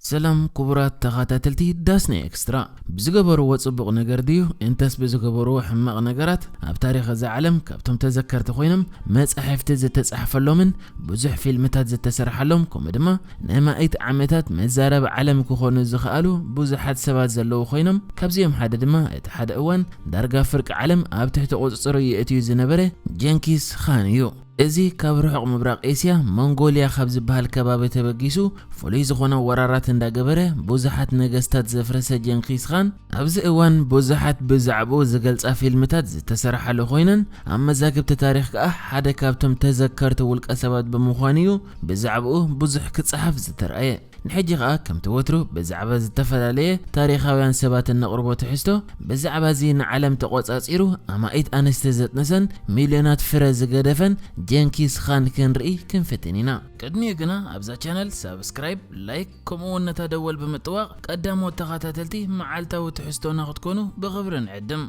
ሰላም ክቡራት ተኸታተልቲ ዳስና ኤክስትራ። ብዝገበርዎ ጽቡቕ ነገር ድዩ እንተስ ብዝገበርዎ ሕማቕ ነገራት ኣብ ታሪኽ እዛ ዓለም ካብቶም ተዘከርቲ ኮይኖም መጻሕፍቲ ዝተጻሕፈሎምን ብዙሕ ፊልምታት ዝተሰርሓሎም፣ ከምኡ ድማ ናይ ማእት ዓመታት መዛረቢ ዓለም ክኾኑ ዝኸኣሉ ብዙሓት ሰባት ዘለዉ ኮይኖም፣ ካብዚኦም ሓደ ድማ እቲ ሓደ እዋን ዳርጋ ፍርቂ ዓለም ኣብ ትሕቲ ቁጽጽሩ የእትዩ ዝነበረ ጀንኪስ ኻን እዩ። እዚ ካብ ርሑቕ ምብራቕ ኤስያ ሞንጎልያ ካብ ዝበሃል ከባቢ ተበጊሱ ፍሉይ ዝኾነ ወራራት እንዳገበረ ብዙሓት ነገስታት ዘፍረሰ ጀንኪስ ኻን ኣብዚ እዋን ብዙሓት ብዛዕባኡ ዝገልጻ ፊልምታት ዝተሰርሓሉ ኮይነን፣ ኣብ መዛግብቲ ታሪኽ ከኣ ሓደ ካብቶም ተዘከርቲ ውልቀ ሰባት ብምዃኑ እዩ ብዛዕባኡ ብዙሕ ክጸሓፍ ዝተራእየ። ንሕጂ ከኣ ከምቲ ወትሩ ብዛዕባ ዝተፈላለየ ታሪኻውያን ሰባት እነቕርቦ ትሕዝቶ፣ ብዛዕባ እዚ ንዓለም ተቖጻጺሩ ኣማኢት ኣንስቲ ዘጥነሰን ሚልዮናት ፍረ ዝገደፈን ጀንኪስ ኻን ክንርኢ ክንፍትን ኢና። ቅድሚኡ ግና ኣብዛ ቻነል ሳብስክራይብ፣ ላይክ፣ ከምኡ እውን ነታ ደወል ብምጥዋቕ ቀዳሞት ተኸታተልቲ መዓልታዊ ትሕዝቶና ክትኮኑ ብኽብሪ ንዕድም።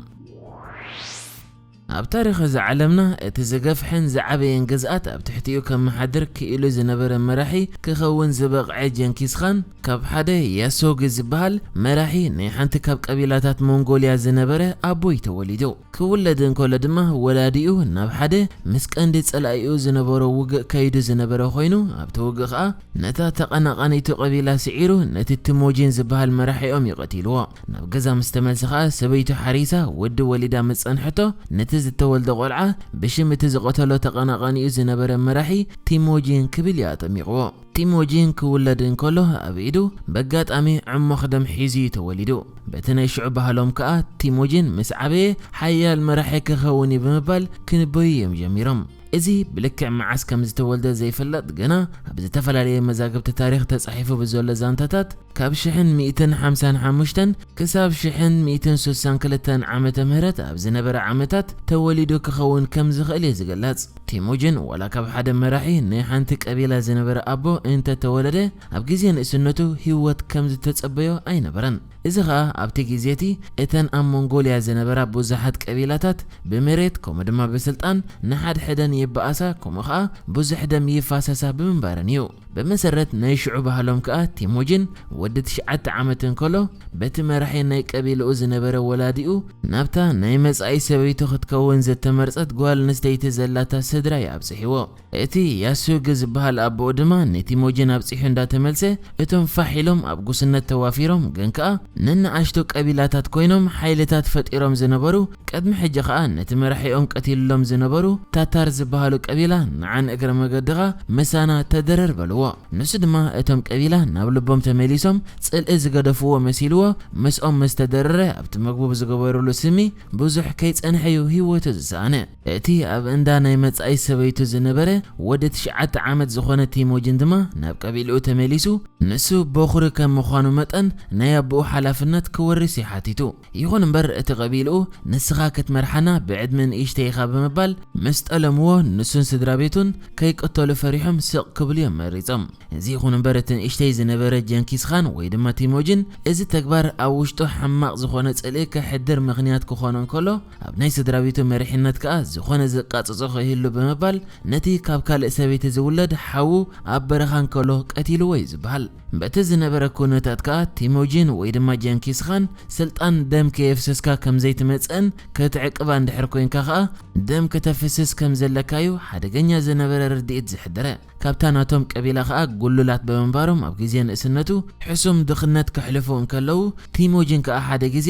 ኣብ ታሪኽ እዛ ዓለምና እቲ ዝገፍሐን ዝዓበየን ግዝኣት ኣብ ትሕቲኡ ከመሓድር ክኢሉ ዝነበረ መራሒ ክኸውን ዝበቕዐ ጀንኪስ ኻን፣ ካብ ሓደ ያሶጊ ዝበሃል መራሒ ናይ ሓንቲ ካብ ቀቢላታት ሞንጎልያ ዝነበረ ኣቦ እዩ ተወሊዱ። ክውለድ እንከሎ ድማ ወላዲኡ ናብ ሓደ ምስ ቀንዲ ጸላኢኡ ዝነበሮ ውግእ ከይዱ ዝነበረ ኮይኑ፣ ኣብቲ ውግእ ኸኣ ነታ ተቐናቓኒቱ ቀቢላ ስዒሩ ነቲ ቲሞጂን ዝበሃል መራሒኦም እዩ ቀቲልዎ። ናብ ገዛ ምስ ተመልሰ ኸኣ ሰበይቱ ሓሪሳ ወዲ ወሊዳ ምስ ጸንሐቶ፣ ነቲ ዝተወልደ ቆልዓ ብሽም እቲ ዝቐተሎ ተቐናቓኒኡ ዝነበረ መራሒ ቲሞጂን ክብል እዩ ኣጠሚቕዎ። ቲሞጂን ክውለድ እንከሎ ኣብ ኢዱ በጋጣሚ ዕሞኽ ደም ሒዙ እዩ ተወሊዱ። በቲ ናይ ሽዑ ባህሎም ከኣ ቲሞጂን ምስ ዓበየ ሓያል መራሒ ክኸውን እዩ ብምባል ክንበዩ እዮም ጀሚሮም። እዚ ብልክዕ መዓስ ከም ዝተወልደ ዘይፍለጥ፣ ግና ኣብ ዝተፈላለየ መዛግብቲ ታሪኽ ተጻሒፉ ብዘሎ ዛንታታት ካብ ሽሕን ሚእትን ሓምሳን ሓሙሽተን ክሳብ ሽሕን ሚእትን ስሳን ክልተን ዓመተ ምህረት ኣብ ዝነበረ ዓመታት ተወሊዱ ክኸውን ከም ዝኽእል እዩ ዝግለጽ። ቲሞጂን ዋላ ካብ ሓደ መራሒ ናይ ሓንቲ ቀቢላ ዝነበረ ኣቦ እንተተወለደ፣ ኣብ ግዜ ንእስነቱ ህይወት ከም ዝተጸበዮ ኣይነበረን። እዚ ኸኣ ኣብቲ ግዜ እቲ እተን ኣብ ሞንጎልያ ዝነበራ ብዙሓት ቀቢላታት ብመሬት ከምኡ ድማ ብስልጣን ንሓድሕደን ይበኣሳ፣ ከምኡ ኸኣ ብዙሕ ደም ይፋሰሳ ብምንባረን እዩ። ብመሰረት ናይ ሽዑ ባህሎም ከኣ ቲሞጂን ወዲ ትሽዓተ ዓመት እንከሎ በቲ መራሒ ናይ ቀቢልኡ ዝነበረ ወላዲኡ ናብታ ናይ መጻኢ ሰበይቱ ክትከውን ዝተመርጸት ጓል ኣንስተይቲ ዘላታ ስድራ እዩ ኣብጽሕዎ። እቲ ያሱግ ዝበሃል ኣቦኡ ድማ ንቲሞጂን ኣብጺሑ እንዳተመልሰ፣ እቶም ፋሕ ኢሎም ኣብ ጉስነት ተዋፊሮም ግን ከኣ ነንኣሽቱ ቀቢላታት ኮይኖም ሓይልታት ፈጢሮም ዝነበሩ፣ ቅድሚ ሕጂ ከኣ ነቲ መራሒኦም ቀቲልሎም ዝነበሩ ታታር ዝበሃሉ ቀቢላ ንዓን እግረ መገድኻ ምሳና ተደረር በልዎ። ንሱ ድማ እቶም ቀቢላ ናብ ልቦም ተመሊሶም ጽልኢ ዝገደፍዎ መሲልዎ ምስኦም ምስ ተደረረ ኣብቲ መግቡ ብዝገበሩሉ ስሚ ብዙሕ ከይጸንሐ እዩ ህይወቱ ዝሰኣነ። እቲ ኣብ እንዳ ናይ መጻኢ ሰበይቱ ዝነበረ ወዲ ትሽዓተ ዓመት ዝኾነ ቲሞጂን ድማ ናብ ቀቢልኡ ተመሊሱ፣ ንሱ በኹሪ ከም ምዃኑ መጠን ናይ ኣቦኡ ሓላፍነት ክወርስ እዩ ሓቲቱ። ይኹን እምበር እቲ ቀቢልኡ ንስኻ ክትመርሓና ብዕድመ ንእሽተይ ኢኻ ብምባል ምስ ጠለምዎ ንሱን ስድራ ቤቱን ከይቅተሉ ፈሪሖም ስቕ ክብሉ እዮም መሪጾም። እዚ ይኹን እምበር እቲ ንእሽተይ ዝነበረ ጀንኪስ ኻን ወይ ድማ ቲሞጂን እዚ ተግባር ኣብ ውሽጡ ሕማቕ ዝኾነ ጽልኢ ከሕድር ምኽንያት ክኾኖ እንከሎ ኣብ ናይ ስድራ ቤቱ መሪሕነት ከኣ ዝኾነ ዘቃጽጾ ከይህሉ ብምባል ነቲ ካብ ካልእ ሰበይቲ ዝውለድ ሓዉ ኣብ በረኻ እንከሎ ቀቲልዎ እዩ ዝበሃል። በቲ ዝነበረ ኩነታት ከኣ ቲሞጂን ወይ ድማ ጀንኪስ ኻን ስልጣን ደም ከየፍሰስካ ከም ዘይትመጽእን ክትዕቅባ እንድሕር ኮይንካ ከኣ ደም ከተፍስስ ከም ዘለካ እዩ ሓደገኛ ዝነበረ ርድኢት ዝሕደረ። ካብታ ናቶም ቀቢላ ከኣ ጉሉላት ብምንባሮም ኣብ ግዜ ንእስነቱ ሕሱም ድኽነት ከሕልፉ እንከለዉ ቲሞጂን ከኣ ሓደ ግዜ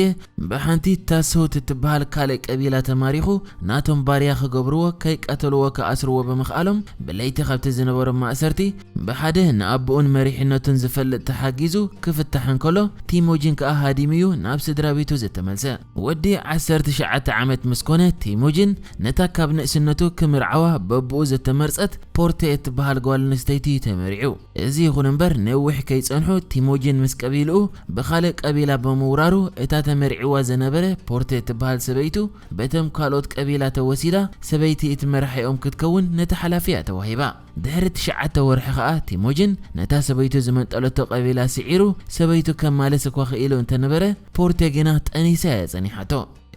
ብሓንቲ ታሶት እትበሃል ካልእ ቀቢላ ተማሪኹ ናቶም ባርያ ክገብርዎ ከይቀተልዎ ክኣስርዎ ብምኽኣሎም ብለይቲ ካብቲ ዝነበሮም ማእሰርቲ ብሓደ ንኣቦኡን መሪሕነቱን ዝፈልጥ ተሓጊዙ ክፍታሕ እንከሎ ቲሞጂን ከኣ ሃዲሙ እዩ ናብ ስድራ ቤቱ ዝተመልሰ። ወዲ ዓሰርተ ትሽዓተ ዓመት ምስ ኮነ ቲሞጂን ነታ ካብ ንእስነቱ ክምርዓዋ በብኡ ዝተመርጸት ፖርቴ እትበሃል ጓል ኣንስተይቲ እዩ ተመሪዑ። እዚ ይኹን እምበር ነዊሕ ከይጸንሑ ቲሞጂን ምስ ቀቢልኡ ብኻልእ ቀቢላ ብምውራሩ እታ ተመሪዕዋ ዝነበረ ፖርቴ እትበሃል ሰበይቱ በቶም ካልኦት ቀቢላ ተወሲዳ ሰበይቲ እቲ መራሒኦም ክትከውን ነቲ ሓላፊ እያ ተዋሂባ። ድሕሪ ትሽዓተ ወርሒ ኸኣ ቲሞጂን ነታ ሰበይቱ ዝመንጠለቶ ቀቢላ ስዒሩ ሰበይቱ ከማልስ እኳ ክኢሉ እንተነበረ ፖርቴ ግና ጠኒሳ እያ ጸኒሓቶ።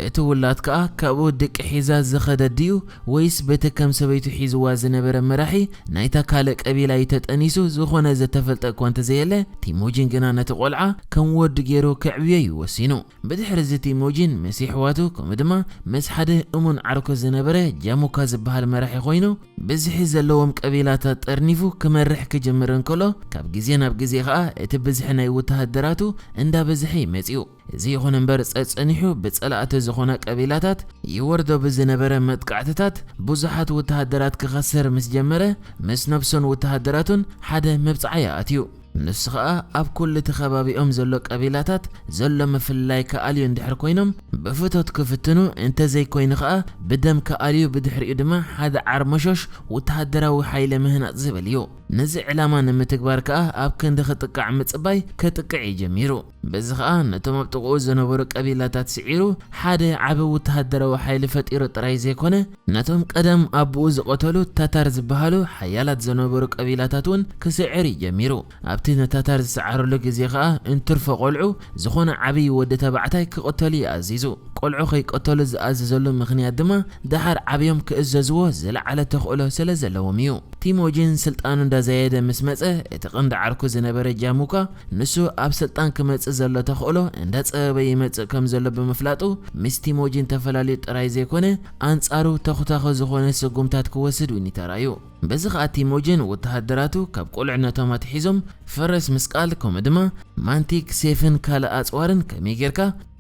እቲ ውላድ ከኣ ካብኡ ድቂ ሒዛ ዝኸደት ድዩ ወይስ በቲ ከም ሰበይቱ ሒዝዋ ዝነበረ መራሒ ናይታ ካልእ ቀቢላ እዩ ተጠኒሱ ዝኾነ ዘተፈልጠ እኳ እንተዘየለ፣ ቲሞጂን ግና ነቲ ቆልዓ ከም ወዱ ገይሩ ከዕብዮ እዩ ወሲኑ። ብድሕሪ እዚ ቲሞጂን ምስ የሕዋቱ ከምኡ ድማ ምስ ሓደ እሙን ዓርኩ ዝነበረ ጃሙካ ዝበሃል መራሒ ኮይኑ፣ ብዝሒ ዘለዎም ቀቢላታት ጠርኒፉ ክመርሕ ክጅምር እንከሎ፣ ካብ ግዜ ናብ ግዜ ኸኣ እቲ ብዝሒ ናይ ወተሃደራቱ እንዳበዝሐ ይመጽኡ። እዚ ይኹን እምበር ጸጸኒሑ ብጸላእቲ ዝኾና ቀቢላታት ይወርዶ ብዝነበረ መጥቃዕትታት ብዙሓት ወተሃደራት ክኸስር ምስ ጀመረ፣ ምስ ነብሱን ወተሃደራቱን ሓደ መብጽዓ ይኣትዩ። ንሱ ኸኣ ኣብ ኩሉ እቲ ከባቢኦም ዘሎ ቀቢላታት ዘሎ ምፍልላይ ክኣልዩ እንድሕር ኮይኖም ብፍቶት ክፍትኑ፣ እንተዘይኮይኑ ኸኣ ብደም ክኣልዩ፣ ብድሕሪኡ ድማ ሓደ ዓርመሾሽ ወተሃደራዊ ሓይሊ ምህናጽ ዝብል እዩ። ነዚ ዕላማ ንምትግባር ከኣ ኣብ ክንዲ ክጥቃዕ ምጽባይ ከጥቅዕ እዩ ጀሚሩ። በዚ ኸኣ ነቶም ኣብ ጥቕኡ ዝነበሩ ቀቢላታት ስዒሩ ሓደ ዓቢ ወተሃደራዊ ሓይሊ ፈጢሩ ጥራይ ዘይኮነ፣ ነቶም ቀደም ኣቦኡ ዝቐተሉ ታታር ዝበሃሉ ሓያላት ዝነበሩ ቀቢላታት እውን ክስዕር እዩ ጀሚሩ። ኣብቲ ንታታር ዝሰዓሩሉ ግዜ ኸኣ እንትርፎ ቆልዑ ዝኾነ ዓብዪ ወዲ ተባዕታይ ክቕተሉ እዩ ኣዚዙ። ቆልዑ ከይቀተሉ ዝኣዘዘሉ ምኽንያት ድማ ደሓር ዓብዮም ክእዘዝዎ ዝለዓለ ተኽእሎ ስለ ዘለዎም እዩ። ቲሞጂን ስልጣኑ እንዳዘየደ ምስ መጸ፣ እቲ ቀንዲ ዓርኩ ዝነበረ ጃሙካ፣ ንሱ ኣብ ስልጣን ክመጽእ ዘሎ ተኽእሎ እንዳጸበበ ይመጽእ ከም ዘሎ ብምፍላጡ፣ ምስ ቲሞጂን ተፈላለዩ ጥራይ ዘይኮነ፣ ኣንጻሩ ተኹታኹ ዝኾነ ስጉምታት ክወስድ እውን እዩ ተራእዩ። በዚ ኸኣ ቲሞጂን ወተሃደራቱ ካብ ቁልዕነቶም ኣትሒዞም ፈረስ ምስቃል፣ ከምኡ ድማ ማንቲክ፣ ሴፍን ካልእ ኣጽዋርን ከመይ ጌርካ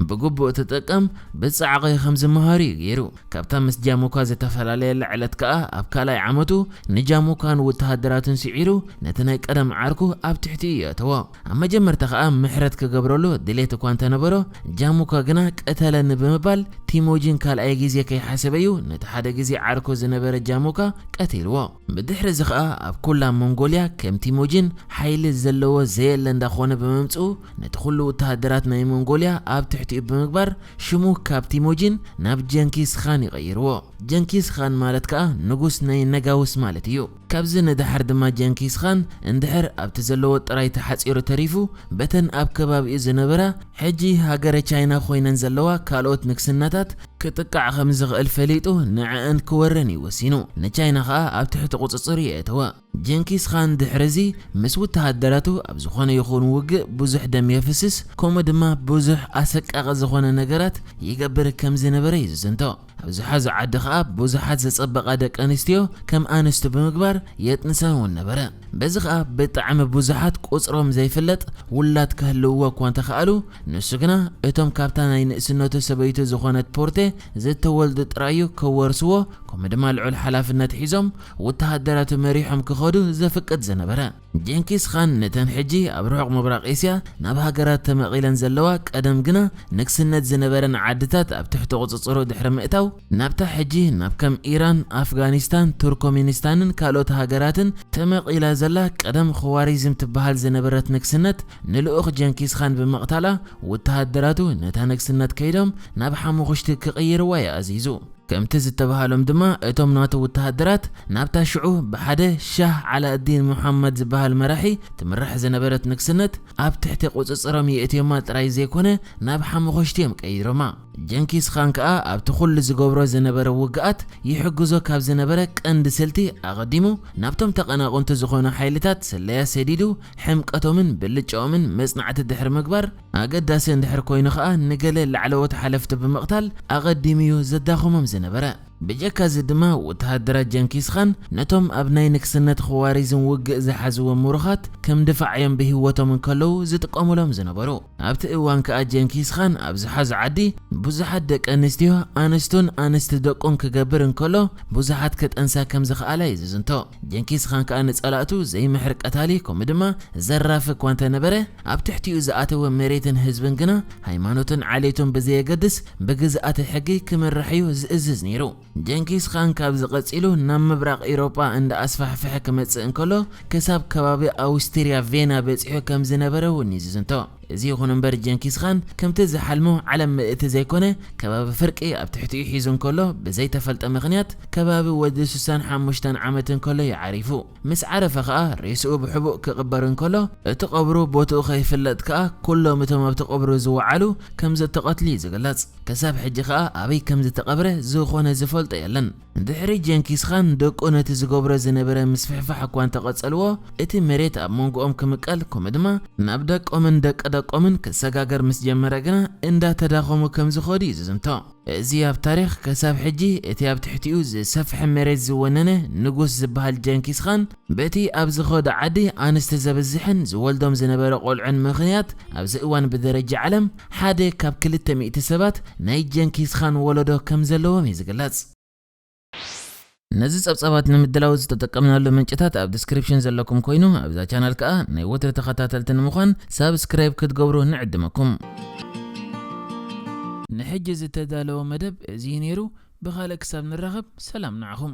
ብግቡእ ትጥቀም ብጻዕቒ ከም ዝመሃሩ እዩ ገይሩ። ካብታ ምስ ጃሙካ ዝተፈላለየላ ዕለት ከኣ ኣብ ካልኣይ ዓመቱ ንጃሙካን ወተሃደራቱን ስዒሩ ነቲ ናይ ቀደም ዓርኩ ኣብ ትሕቲኡ የእተዎ። ኣብ መጀመርታ ከኣ ምሕረት ክገብረሉ ድሌት እኳ እንተነበሮ፣ ጃሙካ ግና ቀተለኒ ብምባል ቲሞጂን ካልኣይ ግዜ ከይሓሰበ እዩ ነቲ ሓደ ግዜ ዓርኩ ዝነበረ ጃሙካ ቀቲልዎ። ብድሕሪ እዚ ኸኣ ኣብ ኩላ ሞንጎልያ ከም ቲሞጂን ሓይሊ ዘለዎ ዘየለ እንዳኾነ ብምምጽኡ፣ ነቲ ኩሉ ወተሃደራት ናይ ሞንጎልያ ኣብ ትሕቲኡ ብምግባር ሽሙ ካብ ቲሞጂን ናብ ጀንኪስ ኻን ይቐይርዎ። ጀንኪስ ኻን ማለት ከኣ ንጉስ ናይ ነጋውስ ማለት እዩ። ካብዚ ንደሓር ድማ ጀንኪስ ኻን እንድሕር ኣብቲ ዘለዎ ጥራይ ተሓጺሩ ተሪፉ፣ በተን ኣብ ከባቢኡ ዝነበራ ሕጂ ሃገረ ቻይና ኮይነን ዘለዋ ካልኦት ንግስነታት ክጥቃዕ ከም ዝኽእል ፈሊጡ ንዕአን ክወረን እዩ ወሲኑ። ንቻይና ኸኣ ኣብ ትሕቲ ቁጽጽሩ የእተወ። ጀንኪስ ኻን ድሕሪ እዚ ምስ ወተሃደራቱ ኣብ ዝኾነ ይኹን ውግእ ብዙሕ ደም የፍስስ፣ ከምኡ ድማ ብዙሕ ኣሰቃቒ ዝኾነ ነገራት ይገብር ከም ዝነበረ እዩ ዝዝንቶ። ኣብ ዝሓዞ ዓዲ ኸኣ ብዙሓት ዝጸበቓ ደቂ ኣንስትዮ ከም ኣንስቱ ብምግባር የጥንሰን እውን ነበረ። በዚ ኸኣ ብጣዕሚ ብዙሓት ቁጽሮም ዘይፍለጥ ውላድ ከህልውዎ እኳ እንተኸኣሉ፣ ንሱ ግና እቶም ካብታ ናይ ንእስነቱ ሰበይቱ ዝኾነት ፖርቴ ዝተወልዱ ጥራዩ ከወርስዎ፣ ከምኡ ድማ ልዑል ሓላፍነት ሒዞም ወተሃደራቱ መሪሖም ክኸዱ ዘፍቅድ ዝነበረ። ጀንኪስ ኻን ነተን ሕጂ ኣብ ርሑቕ ምብራቕ ኤስያ ናብ ሃገራት ተመቒለን ዘለዋ፣ ቀደም ግና ንግስነት ዝነበረን ዓድታት ኣብ ትሕቲ ቁጽጽሩ ድሕሪ ምእታው፣ ናብታ ሕጂ ናብ ከም ኢራን፣ ኣፍጋኒስታን፣ ቱርኮሚኒስታንን ካልኦት ሃገራትን ተመቒላ ዘላ፣ ቀደም ኽዋሪዝም ትበሃል ዝነበረት ንግስነት ንልኡኽ ጀንኪስ ኻን ብምቕታላ፣ ወተሃደራቱ ነታ ንግስነት ከይዶም ናብ ሓሙኽሽቲ ክቕይርዋ እዩ ኣዚዙ። ከምቲ ዝተባህሎም ድማ፣ እቶም ናቱ ወተሃደራት ናብታ ሽዑ ብሓደ ሻህ ዓላእዲን ሙሓመድ ዝበሃል መራሒ ትምራሕ ዝነበረት ንግስነት ኣብ ትሕቲ ቁጽጽሮም የእትዮማ ጥራይ ዘይኮነ፣ ናብ ሓሙኽሽቲ እዮም ቀይሮማ። ጀንኪስ ኻን ከኣ ኣብቲ ኩሉ ዝገብሮ ዝነበረ ውግኣት ይሕግዞ ካብ ዝነበረ ቀንዲ ስልቲ ኣቐዲሙ ናብቶም ተቐናቕንቲ ዝኾኑ ሓይልታት ስለያ ሰዲዱ፣ ሕምቀቶምን ብልጫኦምን መጽናዕቲ ድሕሪ ምግባር፣ ኣገዳሲ እንድሕር ኮይኑ ኸኣ ንገለ ላዕለዎት ሓለፍቲ ብምቕታል ኣቐዲሙ እዩ ዘዳኽሞም ዝነበረ። ብጀካ እዚ ድማ ወተሃደራት ጀንኪስ ኻን ነቶም ኣብ ናይ ንግስነት ኽዋሪዝም ውግእ ዝሓዝዎም ምሩኻት ከም ድፋዕ እዮም ብህይወቶም እንከለዉ ዝጥቀሙሎም ዝነበሩ። ኣብቲ እዋን ከኣ ጀንኪስ ኻን ኣብ ዝሓዞ ዓዲ ብዙሓት ደቂ ኣንስትዮ ኣንስቱን ኣንስቲ ደቁን ክገብር እንከሎ ብዙሓት ክጠንሳ ከም ዝኸኣላ እዩ ዝዝንቶ። ጀንኪስ ኻን ከኣ ንጸላእቱ ዘይምሕር ቀታሊ ከምኡ ድማ ዘራፊ እኳ እንተነበረ፣ ኣብ ትሕቲኡ ዝኣተወ መሬትን ህዝብን ግና ሃይማኖትን ዓሌቱን ብዘየገድስ ብግዝኣተ ሕጊ ክምራሕ እዩ ዝእዝዝ ነይሩ። ጀንኪስ ኻን ካብዚ ቀጺሉ ናብ ምብራቕ ኤውሮጳ እንዳኣስፋሕፍሐ ክመጽእ እንከሎ፣ ክሳብ ከባቢ ኣውስትርያ ቬና በጺሑ ከም ዝነበረ እውን እዩ ዝዝንቶ። እዚ ይኹን እምበር ጀንኪስ ኻን ከምቲ ዝሓልሞ ዓለም ምእቲ ዘይኮነ ከባቢ ፍርቂ ኣብ ትሕቲኡ ሒዙ እንከሎ ብዘይተፈልጠ ምኽንያት ከባቢ ወዲ ሱሳን ሓሙሽተን ዓመት እንከሎ እዩ ዓሪፉ። ምስ ዓረፈ ኸኣ ሬስኡ ብሕቡእ ክቕበር እንከሎ እቲ ቐብሩ ቦትኡ ከይፍለጥ ከኣ ኩሎም እቶም ኣብቲ ቐብሩ ዝወዓሉ ከም ዝተቐትሉ እዩ ዝግለጽ። ክሳብ ሕጂ ኸኣ ኣበይ ከም ዝተቐብረ ዝኾነ ዝፈልጦ የለን። ድሕሪ ጀንኪስ ኻን ደቁ ነቲ ዝገብሮ ዝነበረ ምስፍሕፋሕ እኳ እንተቐጸልዎ፣ እቲ መሬት ኣብ መንጎኦም ክምቀል፣ ከምኡ ድማ ናብ ደቆምን ደቂ ደቆምን ክሰጋገር ምስ ጀመረ ግና እንዳተዳኸሙ ከም ዝኸዱ እዩ ዝዝንቶ። እዚ ኣብ ታሪኽ ክሳብ ሕጂ እቲ ኣብ ትሕቲኡ ዝሰፍሐ መሬት ዝወነነ ንጉስ ዝበሃል ጀንኪስ ኻን በቲ ኣብ ዝኸዶ ዓዲ ኣንስቲ ዘብዝሕን ዝወልዶም ዝነበረ ቆልዑን ምኽንያት ኣብዚ እዋን ብደረጃ ዓለም ሓደ ካብ ክልተ ሚእቲ ሰባት ናይ ጀንኪስ ኻን ወለዶ ከም ዘለዎም እዩ ዝግለጽ። ነዚ ጸብጻባት ንምድላው ዝተጠቀምናሉ ምንጭታት ኣብ ዲስክሪፕሽን ዘለኩም ኮይኑ ኣብዛ ቻናል ከኣ ናይ ወትሪ ተኸታተልቲ ንምዃን ሳብስክራይብ ክትገብሩ ንዕድመኩም። ንሕጂ ዝተዳለወ መደብ እዚ እዩ ነይሩ። ብኻልእ ክሳብ ንራኸብ ሰላም ንዓኹም።